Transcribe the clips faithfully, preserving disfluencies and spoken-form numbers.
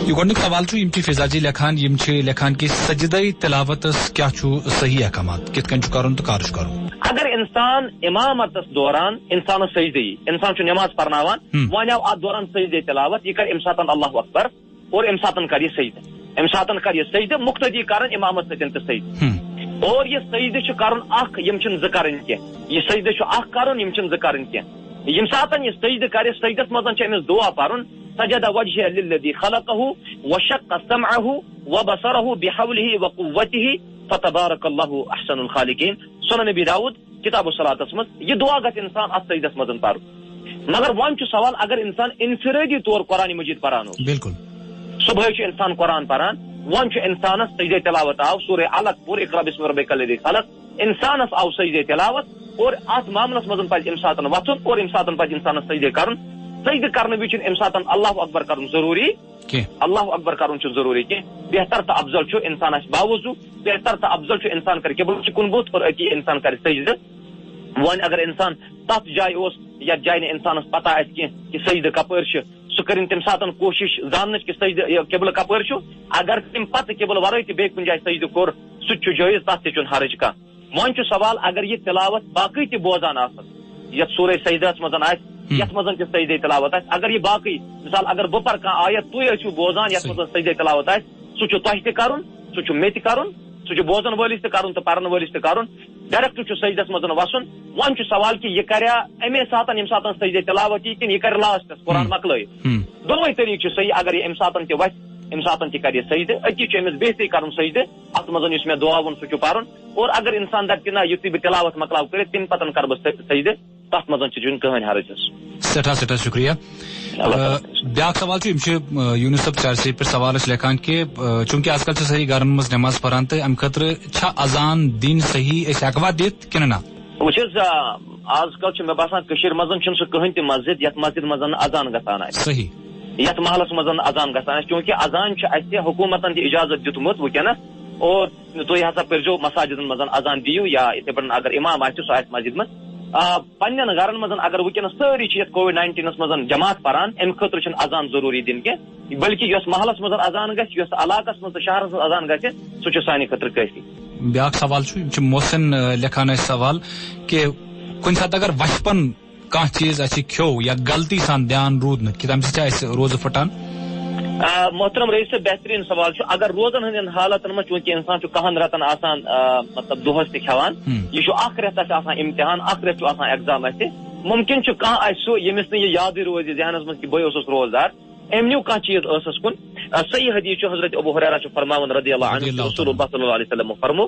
یہِ گۄڈٕنیُک سوال چھُ، یِم چھِ فضا جی لیکھان، یِم چھِ لیکھان کہِ سجدَے تلاوتس کیٛاہ چھُ صحیح احکامات، کِتھ کٔنۍ چھُ کرُن تہٕ کر چھُ کرُن؟ اگر انسان امامتس دوران انسانس سجدٕ یی، انسان چھُ نماز پرناوان، ہم۔ وۄنۍ آو اتھ دوران سجدے تلاوت، یہِ کرِ امہِ ساتن اللہ اکبر اور امہِ ساتن کرِ یہِ سجدٕ، امہِ ساتن کرِ یہِ سجدٕ، مقتدی کرن امامس سۭتۍ تہِ سجدٕ۔ ہم۔ اور یہِ سجدٕ چھُ کرُن اکھ، یِم چھِنہٕ زٕ کرٕنۍ کینٛہہ۔ یہِ سجدٕ چھُ اکھ کرُن، یِم چھِنہٕ زٕ کرٕنۍ کینٛہہ۔ ییٚمہِ ساتن یہِ سجدٕ کرِ، سجدس منٛز چھِ أمِس دعا پرُن، سجد وجهي للذي خلقه وشق سمعه وبصره بحوله وقوته فتبارك الله احسن الخالقين۔ سنن ابی داؤد، کتاب الصلاتس منٛز۔ یہِ دعا گژھِ انسان اتھ سجدس منٛز پرُن۔ مگر وۄنۍ چھُ سوال، اگر انسان انفرادی طور قرآن مجید پران اوس، بِلکُل۔ صبحٲے چھُ انسان قرآن پران، وۄنۍ چھُ انسانس سجدے تلاوت آو، سورہ علق پوٚر، اقرا بسم ربک الذی خلق، انسانس آو سجدے تلاوت، اور اتھ معاملس منٛز پزِ امہِ ساتن وۄتھُن اور امہِ ساتن پزِ انسانس سجدے کرُن۔ سجدٕ کرنہٕ وِزِ چھُنہٕ امہِ ساتن اللہ اکبر کرُن ضروٗری۔ کینٛہہ۔ اللہ اکبر کرُن چھُ ضروٗری کینٛہہ۔ بہتر تہٕ افضل چھُ انسان آسہِ باوضوٗ، بہتر تہٕ افضل چھُ انسان کرِ قبلہٕ کُن بُتھ اور أتی انسان کرِ سجدٕ۔ وۄنۍ اگر انسان تتھ جایہِ اوس یتھ جایہِ نہٕ انسانس پتہ آسہِ کینٛہہ کہِ سجدٕ کپٲرۍ چھُ، سُہ کٔرِن تمہِ ساتن کوٗشش زاننٕچ کہِ سجدٕ، یہِ قبلہٕ کپٲرۍ چھُ۔ اگر تمہِ پتہٕ قبلہٕ ورٲے تہِ بیٚیہِ کُنہِ جایہِ سجدٕ کوٚر، سُہ تہِ چھُ جٲیز، تتھ تہِ چھُنہٕ حرج کانٛہہ۔ وۄنۍ چھُ سوال، اگر یہِ تلاوت باقٕے تہِ بوزان آسن، یتھ سورہ سجدہس منٛز آسہِ، ہم۔ یتھ منٛز تہِ سجدے تلاوت آسہِ، اگر یہِ باقٕے، مثال، اگر بہٕ پرٕ کانٛہہ آیت، تُہۍ ٲسِو بوزان، یتھ صحیح۔ منٛز سجدے تلاوت آسہِ، سُہ چھُ تۄہہِ تہِ کرُن، سُہ چھُ مےٚ تہِ کرُن، سُہ چھُ بوزن وٲلِس تہِ کرُن تہٕ پرن وٲلِس تہِ کرُن۔ ڈائریکٹ چھُ سجدس منٛز وسُن۔ وۄنۍ چھُ سوال کہِ یہِ کریا اَمے ساتن، ییٚمہِ ساتن سجدے تلاوت یی، کِنہٕ یہِ کرِ لاسٹس، قرآن ہم۔ مۄکلٲیِتھ؟ ہم۔ دۄنوَے طریٖقہٕ چھِ صحیح۔ اگر یہِ اَمہِ ساتن تہِ وَسہِ، اَمہِ ساتن تہِ کرِ یہِ سجدٕ، أتی چھُ أمِس بہترٕے کرُن سجدٕ۔ اتھ منٛز یُس مےٚ دعا ووٚن، سُہ چھُ پرُن۔ اور اگر انسان دپہِ کہِ نہ، یُتھُے بہٕ تلاوت مۄکلاو کٔرِتھ، تَمہِ پتن کرٕ بہٕ سج-، سجدٕ، تتھ منٛز تہِ چھُنہٕ کٕہٕنۍ حرج حظ۔ سٮ۪ٹھاہ، سٮ۪ٹھاہ شُکریہ۔ اللہ تعالیٰ۔ آ، بیٛاکھ سوال چھُ، یِم چھِ، آ، یوٗنس صٲب چارسے پٮ۪ٹھ سوال ٲسۍ لیکھان کہِ، آ، چوٗنٛکہِ آز کل چھِ سٲری گرن منٛز نٮ۪ماز پران، تہٕ امہِ خٲطرٕ چھا اذان دِنۍ صحیح، أسۍ ہٮ۪کوا دِتھ کِنہٕ نہ؟ وٕچھ حظ، آ، آز کل چھُ مےٚ باسان کٔشیٖرِ منٛز چھُنہٕ سُہ کٕہٕنۍ تہِ مسجد یتھ مسجد منٛز نہٕ اذان گژھان آسہِ۔ صحیح۔ یتھ محلس منٛز نہٕ اذان گژھان آسہِ، چوٗنٛکہِ اذان چھُ اسہِ حکوٗمتن تہِ اجازت دیُتمُت وٕنکیٚنس، اور تُہۍ ہسا پٔرزیو مساجدن منٛز اذان دِیِو، یا یِتھے پٲٹھۍ اگر امام آسہِ، سُہ آسہِ مسجد منٛز۔ آ، پننٮ۪ن گرن منٛز اگر وٕنکیٚنس سٲری چھِ یتھ کووِڈ ناینٹینس منٛز جماعت پران، امہِ خٲطرٕ چھُنہٕ اذان ضروٗری دِنۍ کینٛہہ، بلکہِ یۄس محلس منٛز اذان گژھِ، یۄس علاقس منٛز تہٕ شہرس منٛز اذان گژھِ، سُہ چھُ سانہِ خٲطرٕ کٲفی۔ بیٛاکھ سوال چھُ، یِم چھِ محسن، آ، لیکھان اَسہِ سوال کہِ کُنہِ ساتہٕ اگر وَشپَن کانٛہہ چیٖز اَسہِ کھیوٚو یا غلطی سان دھیان روٗد نہٕ کہِ تَمہِ سۭتۍ چھا اَسہِ روزٕ پھٕٹان؟ آ، محترم رئیس صٲب، بہترین سوال چھُ۔ اگر روزن ہٕنٛدٮ۪ن حالتن منٛز، چوٗنٛکہِ اِنسان چھُ کَہَن رٮ۪تن آسان، آ، مطلب، دۄہس تہِ کھٮ۪وان، ہم۔ یہِ چھُ اکھ رٮ۪تھ اَسہِ آسان امتحان، اکھ رٮ۪تھ چھُ آسان ایگزام اَسہِ، مُمکِن چھُ کانٛہہ آسہِ سُہ، ییٚمِس نہٕ یہِ یادٕے روزِ ذہنس منٛز کہِ بہٕ اوسُس روزدار، أمۍ نیوٗ کانٛہہ چیٖز ٲسَس کُن۔ آ، صحیح حدیث چھُ، حضرت ابو ہریرہ چھُ فرماوان رضی اللہ عنہ، رضی اللہ رسول تعالیٰ۔ اللہ صلی اللہ علیہ وسلم فرموو،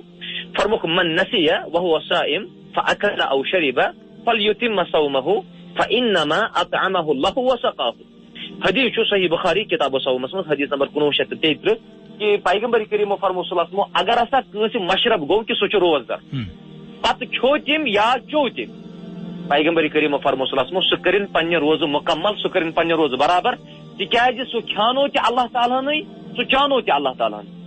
فرمووُکھ، "من نسی وهو صائم فاکل او شرب فلیتم صومه فانما اطعمه اللہ وسقاه۔" حدیث چھُ صحیح بخاری کتاب الصومس منٛز، حدیث نمبر کُنوُہ شیٚتھ تہٕ تیٚیہِ ترٕٛہ، کہِ پیغمبر کریم فرموو صلی اللہ علیہ وسلم، اگر ہسا کٲنٛسہِ مشرب گوٚو کہِ سُہ چھُ روزدار، ہم۔ پتہٕ کھیوٚو تٔمۍ یا چیوٚو تٔمۍ، پیغمبر کریم فرموو صلی اللہ علیہ وسلم، سُہ کٔرِن پننہِ روزٕ مکمل، سُہ کٔرِن پننہِ روزٕ برابر، تِکیازِ سُہ کھیانو تہِ اللہ تعالیٰ ہنٕے، سُہ چانو تہِ اللہ تعالیٰ ہنٕے۔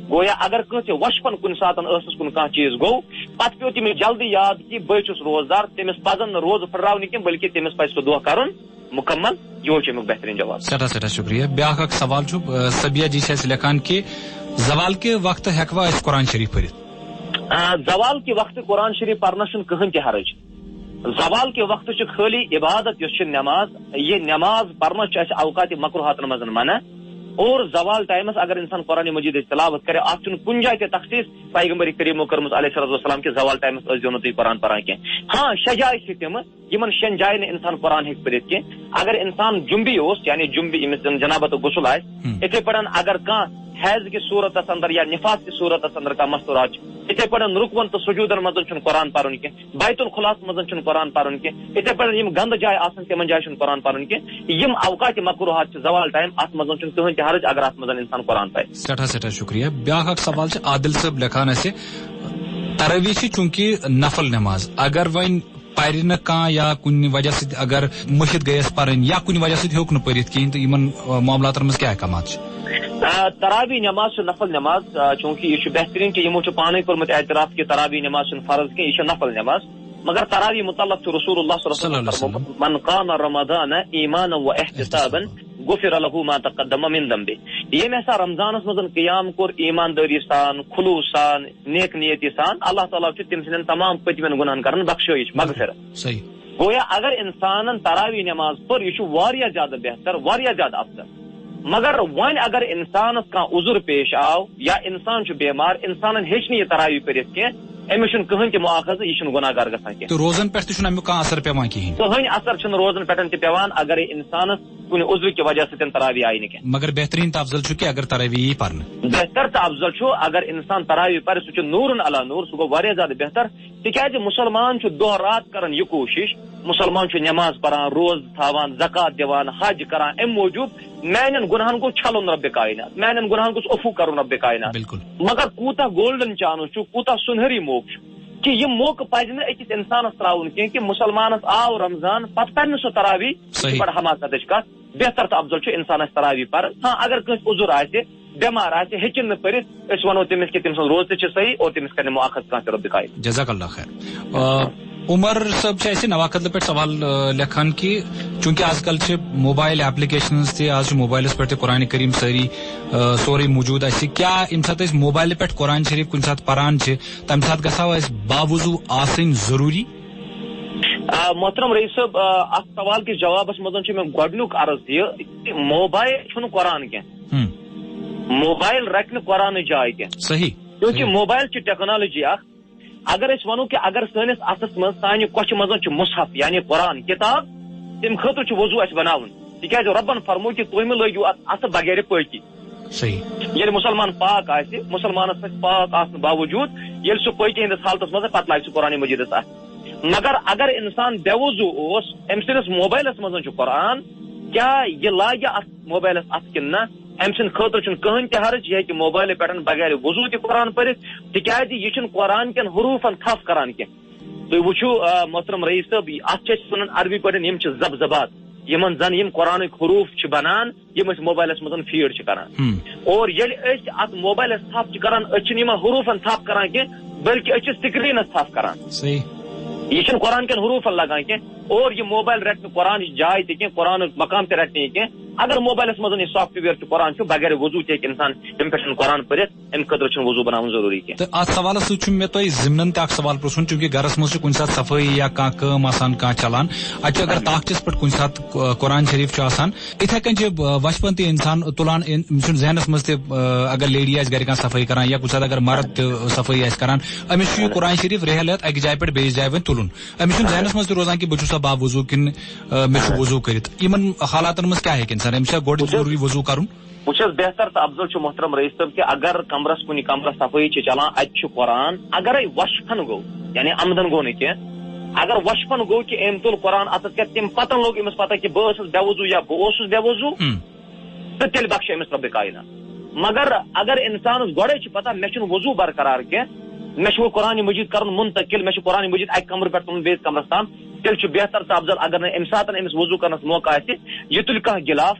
گویا اگر کٲنٛسہِ وشپن کُنہِ ساتن ٲسس کُن کانٛہہ چیٖز گوٚو، پتہٕ پیوٚو تٔمِس جلدی یاد کہِ بہٕ چھُس روزدار، تٔمِس پزن نہٕ روزٕ پھٕٹراونہِ کینٛہہ، بلکہِ تٔمِس پزِ سُہ دۄہ کرُن مکمل۔ یِہوٚے چھُ امیُک بہترین جواب۔ سٮ۪ٹھاہ، سٮ۪ٹھاہ شُکریہ۔ بیٛاکھ اکھ سوال چھُ، آ، صبیہ جی چھِ اَسہِ لیکھان کہِ زوال کہِ وقتہٕ ہٮ۪کوا أسۍ قرآن شریٖف پٔرِتھ؟ آ، زوال کہِ وقتہٕ قرآن شریٖف پرنس چھُنہٕ کٕہٕنۍ تہِ حرج۔ زوال کہِ وقتہٕ چھِ خٲلی عبادت یۄس چھِ نماز، یہِ نماز پرنس چھُ اَسہِ اوقات مکروہاتن منٛز منع۔ اور زوال ٹایمس اگر انسان قرآن مجیدٕچ تلاوت کرِ، اتھ چھُنہٕ کُنہِ جایہِ تہِ تخصیص۔ پیغمبر کریمو کٔرمٕژ علیہ الصلوۃ والسلام کہِ زوال ٹایمس ٲسۍ زیو نہٕ تُہۍ قرآن پران کینٛہہ۔ ہاں، شےٚ جایہِ چھِ تِمہٕ، یِمن شٮ۪ن جاین نہٕ انسان قرآن ہیٚکہِ پٔرِتھ کینٛہہ۔ اگر انسان جنبی اوس، یعنی جنبی، ییٚمِس زن جنابت غسل آسہِ، ہم۔ اِتھے پٲٹھۍ اگر کانٛہہ حیض کِس صورتس اندر یا نفاس کِس صورتس اندر کانٛہہ مستورات چھُ، اِتھے پٲٹھۍ رُکوَن تہٕ سجوٗدن منٛز چھُنہٕ قرآن پرُن کینٛہہ، بیت الخلاہس منٛز چھُنہٕ قرآن پرُن کینٛہہ، اِتھے پٲٹھۍ یِم گنٛدٕ جایہِ آسن، تِمن جایہِ چھُنہٕ قرآن پرُن کینٛہہ۔ یِم اوقات مکروہات چھِ، زوال ٹایم، اتھ منٛز چھُنہٕ کٕہٕنۍ تہِ حرج اگر اتھ منٛز انسان قرآن پرِ۔ سٮ۪ٹھاہ، سٮ۪ٹھاہ شُکریہ۔ بیٛاکھ اکھ سوال چھُ عادل صٲب لیکھان اَسہِ، تراویح چھِ چوٗنٛکہِ نفل نٮ۪ماز، اگر وۄنۍ پرِ نہٕ کانٛہہ یا کُنہِ وجہ سۭتۍ اگر مٔشِتھ گٔیَس پرٕنۍ یا کُنہِ وجہ سۭتۍ ہیوٚک نہٕ پٔرِتھ کِہیٖنۍ، تہٕ یِمن، آ، معاملاتن منٛز کیٛاہ احکامات چھِ؟ آ، تراویح نماز چھِ نفل نماز، آ، چوٗنٛکہِ یہِ چھُ بہتریٖن کہِ یِمو چھُ پانے کوٚرمُت اعتراف کہِ تراویح نماز چھُنہٕ فرض کینٛہہ، یہِ چھِ نفل نماز۔ مگر تراویح متعلق چھُ رسول اللہ صلی اللہ علیہ وسلم صلی اللہ علیہ وسلم۔ فرمومُت، "من قام رمضان ایمانا و احتسابا غفر له ما تقدم من ذنبه۔ ییٚمۍ ہسا رمضانس منٛز قیام کوٚر ایماندٲری سان، خلوص سان، نیک نیتی سان، اللہ تعالیٰ چھُ تٔمۍ سٕنٛدٮ۪ن تمام پٔتمٮ۪ن گناہن کران بخشٲیِش، مغفرت۔ صحیح۔ گویا اگر انسانن تراویح نماز پٔر، یہِ چھُ واریاہ زیادٕ بہتر، واریاہ زیادٕ افضل۔ مگر وۄنۍ اگر انسانس کانٛہہ عذر پیش آو یا انسان چھُ بیمار، انسانن ہیٚچھ نہٕ یہِ تراویح پٔرِتھ کینٛہہ، أمِس چھُنہٕ کٕہٕنۍ تہِ مؤاخذہٕ، یہِ چھُنہٕ گناہ گار گژھان کینٛہہ۔ تہٕ روزن پٮ۪ٹھ تہِ چھُنہٕ امیُک کانٛہہ اثر پٮ۪وان کِہیٖنۍ۔ کٕہٕنۍ اثر چھُنہٕ روزن پٮ۪ٹھ تہِ پٮ۪وان اگرے انسانس کُنہِ عذرٕ کہِ وجہ سۭتۍ تراویح آیہِ نہٕ کینٛہہ۔ مگر بہترین تہٕ افضل چھُ کہِ اگر تراویح یی پرنہٕ۔ بہتر تہٕ افضل چھُ اگر انسان تراویح پرِ، سُہ چھُ نورن علی نور، سُہ گوٚو واریاہ زیادٕ بہتر۔ تِکیازِ مسلمان چھُ دۄہ رات کران یہِ کوٗشش، مسلمان چھُ نماز پران، روزٕ تھاوان، زکوٰۃ دِوان، حج کران، امہِ موٗجوٗب میانٮ۪ن گناہن گوٚژھ چھلُن رب کائنات، میانٮ۪ن گناہن گوٚژھ عفو کرُن رب کائنات۔ بِلکُل۔ مگر کوٗتاہ گولڈن چانس چھُ، کوٗتاہ سُنہری موقعہٕ چھُ کہِ یہِ موقعہٕ پزِ نہٕ أکِس انسانس تراوُن کینٛہہ کہِ مسلمانس آو رمضان، پتہٕ پرِ نہٕ سُہ تراویح۔ یہِ چھِ صحیح۔ بڑٕ حماقتٕچ کتھ۔ بہتر تہٕ افضل چھُ انسانس تراویح پرٕنۍ۔ ہاں، اگر کٲنٛسہِ عذر آسہِ، بٮ۪مار آسہِ، ہیٚکہِ نہٕ پٔرِتھ، أسۍ ونو تٔمِس کہِ تٔمۍ سٕنٛز روزٕ تہِ چھِ صحیح اور تٔمِس کرِ نہٕ مؤاخذ کانٛہہ تہِ رب کائنات۔ جزاک اللہ خیر۔ آ، عمر صٲب چھِ اَسہِ نوا کدلہٕ پٮ۪ٹھ سوال آ، لیکھان کہِ چوٗنٛکہِ آز کل چھِ موبایل ایپلیکیشنز تہِ، آز چھُ موبایلس پٮ۪ٹھ تہِ قرآن کریم سٲری آ، سورُے موجود اَسہِ۔ کیٛاہ ییٚمہِ ساتہٕ أسۍ موبایلہٕ پٮ۪ٹھ قرآن شریف کُنہِ ساتہٕ پران چھِ، تَمہِ ساتہٕ گژھو اَسہِ باوضوٗ آسٕنۍ ضروٗری؟ آ، محترم رئیس صٲب، آ، اتھ سوال کِس جوابس منٛز چھُ مےٚ گۄڈٕنیُک عرض یہِ کہِ موبایل چھُنہٕ قرآن کینٛہہ۔ ہم، موبایل رٹہِ نہٕ قرآنٕچ جاے کینٛہہ۔ صحیح۔ کیونکہ صحیح۔ موبایل چھِ ٹیکنالوجی اکھ۔ اگر أسۍ ونو کہِ اگر سٲنِس اتھس منٛز، سانہِ کۄچھِ منٛز چھُ مصحف یعنی قرآن کتاب، تمہِ خٲطرٕ چھُ وضو اسہِ بناوُن۔ تِکیازِ رۄبن فرموو کہِ تُہۍ مہٕ لٲگِو اتھ اتھٕ بغیر پٲکی۔ صحیح۔ ییٚلہِ مسلمان پاک آسہِ، مسلمانس پزِ پاک آسنہٕ باوجود ییٚلہِ سُہ پٲکی ہٕنٛدِس حالتس منٛز، پتہٕ لاگہِ سُہ قرآن مجیدس اتھ۔ مگر اگر انسان بے وضو اوس، أمۍ سٕنٛدِس موبایلس منٛز چھُ قرآن، کیٛاہ یہِ لاگہِ اتھ موبایلس اتھ کِنہٕ نہ؟ أمۍ سٕنٛدِ خٲطرٕ چھُنہٕ کٕہٕنۍ تہِ حرج، یہِ ہیٚکہِ موبایلہٕ پٮ۪ٹھ بغیر وضو تہِ قرآن پٔرِتھ، تِکیازِ یہِ چھُنہٕ قرآن کٮ۪ن حروٗفن تھپھ کران کینٛہہ۔ تُہۍ وٕچھِو، آ، محترم رئیس صٲب، اتھ چھِ أسۍ ونان عربی پٲٹھۍ یِم چھِ زب زبات، یِمن زن یِم قرآنٕکۍ حروٗف چھِ بنان، یِم أسۍ موبایلس منٛز فیٖڈ چھِ کران۔ ہم۔ اور ییٚلہِ أسۍ اتھ موبایلس تھپھ چھِ کران، أسۍ چھِنہٕ یِمن حروٗفن تھپھ کران کینٛہہ، بلکہِ أسۍ چھِ سکرینس تھپھ کران۔ صحیح۔ یہِ چھُنہٕ قرآن کٮ۪ن حروٗفن لگان کینٛہہ، اور یہِ موبایل رٹہِ نہٕ قرآنٕچ جاے تہِ کینٛہہ، قرآنُک مقام تہِ رٹہِ نہٕ یہِ کینٛہہ۔ اگر موبایلس منٛز یہِ سافٹ ویئر چھُ، قرآن چھُ، بغیر وضو تہِ ہیٚکہِ انسان تمہِ پٮ۪ٹھ قرآن پٔرِتھ، امہِ خٲطرٕ چھُنہٕ وضو بناوُن ضروٗری کینٛہہ۔ تہٕ اتھ سوالس سۭتۍ چھُ مےٚ تۄہہِ ضمنن تہِ اکھ سوال پرژھُن، چوٗنٛکہِ گرس منٛز چھِ کُنہِ ساتہٕ صفٲیی یا کانٛہہ کٲم آسان، کانٛہہ چلان، اتہِ چھُ اگر تاخچس پٮ۪ٹھ کُنہِ ساتہٕ، آ، قرآن شریف چھُ آسان، اِتھے کٔنۍ چھِ، آ، وچپن تہِ انسان تُلان، أمۍ سُنٛد ذہنس منٛز تہِ، آ، اگر لیڈی آسہِ گرِ کانٛہہ صفٲیی کران یا کُنہِ ساتہٕ اگر مرد تہِ صفٲیی آسہِ کران، أمِس چھُ یہِ قرآن شریف ریہہ ہٮ۪تھ اکہِ جایہِ پٮ۪ٹھ بیٚیِس جایہِ وۄنۍ تُلُن۔ أمِس چھُنہٕ ذہنس منٛز تہِ روزان کہِ بہٕ چھُسا با وضو کِنہٕ، آ، مےٚ چھُ وضو کٔرِتھ۔ یِمن حالاتن منٛز کیٛاہ ہیٚکہِ انسان، أمِس چھا گۄڈٕ ضروٗری وضو کرُن؟ وٕچھ حظ، بہتر تہٕ افضل چھُ محترم رئیس صٲب کہِ اگر کمرس کُنہِ کمرس صفٲیی چھِ چلان، اتہِ چھُ قرآن، اگرے وۄشفن گوٚو، یعنی عمدن گوٚو نہٕ کینٛہہ، اگر وۄشفن گوٚو کہِ أمۍ تُل قرآن اتھس کٮ۪تھ، تمہِ پتن لوٚگ أمِس پتہ کہِ بہٕ ٲسٕس بے وضو یا بہٕ اوسُس بے وضو، ہم۔ تہٕ تیٚلہِ بخشہِ أمِس رۄبِ کائنات۔ مگر اگر انسانس گۄڈے چھِ پتہ مےٚ چھُنہٕ وضو برقرار کینٛہہ، مےٚ چھُ وۄنۍ قرآن مجید کرُن منتقل، مےٚ چھُ قرآن مجید اکہِ کمرٕ پٮ۪ٹھ تُلُن بیٚیِس کمرس تام، تیٚلہِ چھُ بہتر تہٕ افضل اگر نہٕ امہِ ساتن أمِس وضو کرنس موقع آسہِ، یہِ تُلہِ کانٛہہ گلاف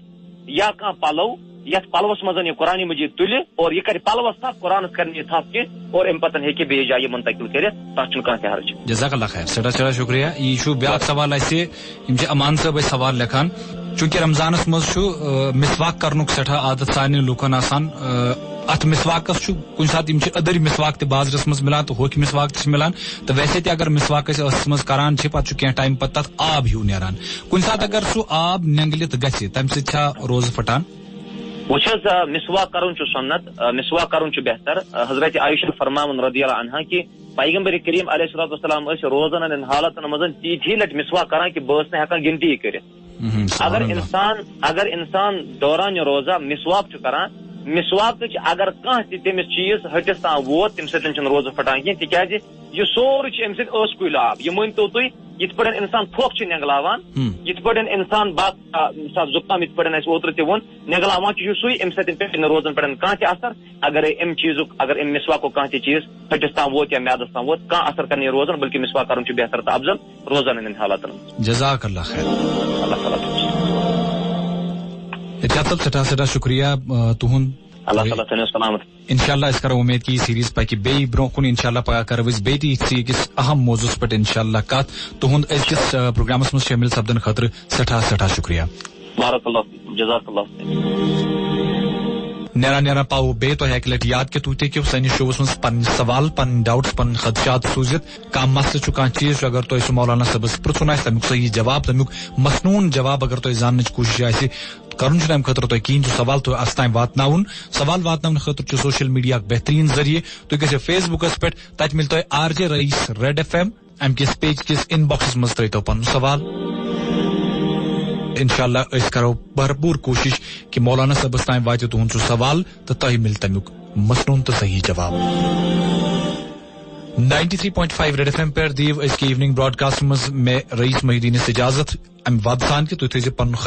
یا کانٛہہ پلو، یتھ پلوس منٛز یہِ قرآن مجید تُلہِ اور یہِ کرِ پلوس تھپھ، قرآنس کرِ نہٕ یہِ تھپھ کینٛہہ اور امہِ پتن ہیٚکہِ بیٚیِس جایہِ یہِ منتقل کٔرِتھ، تتھ چھُنہٕ کانٛہہ تہِ حرج۔ جزاک اللہ خیر، سٮ۪ٹھاہ سٮ۪ٹھاہ شُکریہ۔ یہِ چھُ بیٛاکھ سوال اَسہِ، یِم چھِ امان صٲب اَسہِ سوال لیکھان۔ چوٗنٛکہِ رمضانس منٛز چھُ، آ، مسواک کرنُک سٮ۪ٹھاہ عادت سارنٕے لُکن آسان۔ آ، اتھ مسواکس چھُ کُنہِ ساتہٕ، یِم چھِ أدٕرۍ مسواک تہِ بازرس منٛز مِلان تہٕ ہوٚکھۍ مسواک تہِ چھِ مِلان۔ تہٕ ویسے تہِ اگر مسواک أسۍ ٲسس منٛز کران چھِ، پتہٕ چھُ کینٛہہ ٹایم پتہٕ تتھ آب ہیوٗ نیران۔ کُنہِ ساتہٕ اگر سُہ آب نینگلِتھ گژھِ، تمہِ سۭتۍ چھا روزٕ پھٹان؟ وٕچھ حظ، آ، مسواک کرُن چھُ سنت، آ، مسواک کرُن چھُ بہتر۔ آ، حضرت عائشہ فرماوان رضی اللہ عنہا کہِ پیغمبر کریم علیہ الصلوۃ والسلام ٲسۍ روزن ہٕنٛدٮ۪ن حالتن منٛز تیٖتھی لٹہِ مسواک کران کہِ بہٕ ٲسٕس نہٕ ہٮ۪کان گنتی کٔرِتھ۔ مہم، اگر سبحان اللہ۔ انسان اگر انسان دوران روزہ مسواک چھُ کران، مسواکٕچ اگر کانٛہہ تہِ تٔمِس چیٖز ۂٹِس تام ووت، تمہِ سۭتۍ چھُنہٕ روزٕ پھٹان کینٛہہ، تِکیازِ یہِ سورُے چھُ أمۍ سٕنٛدِ ٲسہٕ کُلۍ آب۔ یہِ مٲنۍ تو تُہۍ، یِتھ پٲٹھۍ انسان پھۄکھ چھُ نینگلاوان، ہم۔ یِتھ پٲٹھۍ انسان باقٕے، آ، مثال زُکام یِتھ پٲٹھۍ اَسہِ اوترٕ تہِ ووٚن، نینگلاوان چھُ، یہِ چھُ سُے، اَمہِ سۭتۍ پیٚیہِ نہٕ روزن پٮ۪ٹھ کانٛہہ تہِ اثر۔ اگرے اَمہِ چیٖزُک، اگر اَمہِ مسواکُک کانٛہہ تہِ چیٖز ۂٹِس تام ووت یا میادس تام ووت، کانٛہہ اثر کرِ نہٕ یہِ روزن، بلکہِ مسواک کرُن چھُ بہتر تہٕ افضل روزن ہٕنٛدٮ۪ن حالاتن منٛز۔ جزاک اللہ خیر۔ اللہ تعالیٰ تھٲوِن۔ ارشاد صٲب، سٮ۪ٹھاہ سٮ۪ٹھاہ شُکریہ، آ، تُہُنٛد۔ اللہ تعالیٰ تھٲوِن سلامت۔ انشاءاللہ أسۍ کرو اُمید کہِ یہِ سیریز پکہِ بیٚیہِ برونٛہہ کُن۔ انشاءاللہ پگاہ کرو أسۍ بیٚیہِ تہِ یِتھسٕے أکِس اہم موضوعس پٮ۪ٹھ انشاءاللہ کتھ۔ تُہُنٛد أزکِس، آ، پروگرامس منٛز شٲمِل سپدنہٕ خٲطرٕ سٮ۪ٹھاہ سٮ۪ٹھاہ شُکریہ۔ بارک اللہ فیکم، جزاک اللہ خیر۔ نیران نیران پاوو بیٚیہِ تۄہہِ اَکہِ لَٹہِ یاد کہِ تُہۍ تہِ ہیٚکِو سٲنِس شووَس منٛز پَنٕنۍ سوال، پَنٕنۍ ڈاوٹس، پَنٕنۍ خدشات سوٗزِتھ۔ کانٛہہ مسلہٕ چھُ، کانٛہہ چیٖز چھُ، اگر تۄہہِ سُہ مولانا صٲبَس پرٛژھُن آسہِ، تَمیُک صحیح جواب، تَمیُک مسنوٗن جواب اگر تۄہہِ زاننٕچ کوٗشِش آسہِ کَرُن، چھُنہٕ اَمہِ خٲطرٕ تۄہہِ کِہیٖنۍ چھُ سوال تۄہہِ اَسہِ تام واتناوُن۔ سوال واتناونہٕ خٲطرٕ چھُ سوشل میڈیا اکھ بہتریٖن ذٔریعہٕ۔ تُہۍ گٔژھِو فیس بُکَس پٮ۪ٹھ، تَتہِ مِلہِ تۄہہِ آر جے رئیس ریڈ ایف ایم۔ اَمہِ کِس پیج کِس ان باکسس منٛز ترٲیتو پَنُن سوال۔ انشاءاللہ أسۍ کرو بھرپوٗر کوٗشِش کہِ مولانا صٲبَس تام واتہِ تُہُنٛد سُہ سوال تہٕ تۄہہِ مِلہِ تَمیُک مسنوٗن تہٕ صحیح جواب۔ Ninety three point five red F M پٮ۪ٹھ دِیِو أزکہِ ایوننگ براڈکاسٹ منٛز مےٚ رئیس محی الدینس اجازت۔ اَمہِ وعدٕ سان کہِ تُہۍ تھٲیزِ پَنُن خیال۔